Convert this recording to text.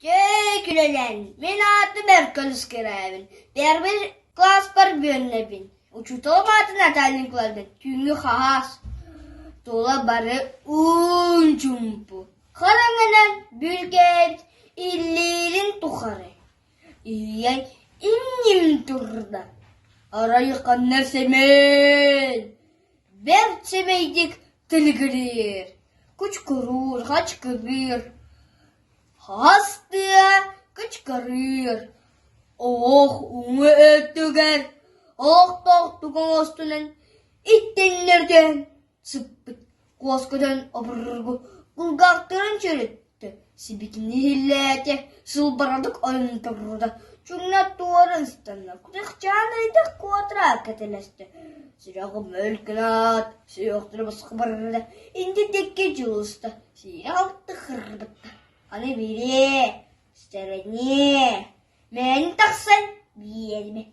Дьэ, күлэлээн, мин аатым Эркин Скрябин, первый класспар үөрэнэбин, учууталым аата Наталья Николаевна, түүҥҥү хаһаас, тула бары уун-чуумпу, хараҥанан бүркээбит иллиирин тухары Ийэҥ инним турда, арай ханна Сэмэн бэрт сэмэйдик тилигириир, кучкуруур, хачкырыыр Хас тыа кычкырыыр, оһох уҥа өттүгэр олохтоохтук оҥостунан иттэннэрдээн сыппыт куоскатан обургу кулгаахтарын чөрөттө, сибикини иһиллээтэ, сылбарадык ойон турда, чуҥна туора ыстанна, кутахчаан ыйдах куотара кэтэлэстэ, сүрэҕим өлкүнат, сүһүөхтэрэ босхо барда, инди диэки дьулуста, Сиирэ-халты хырбытта, аны бириэ, сэрэниэ, мээнэ тахсан биэримэ.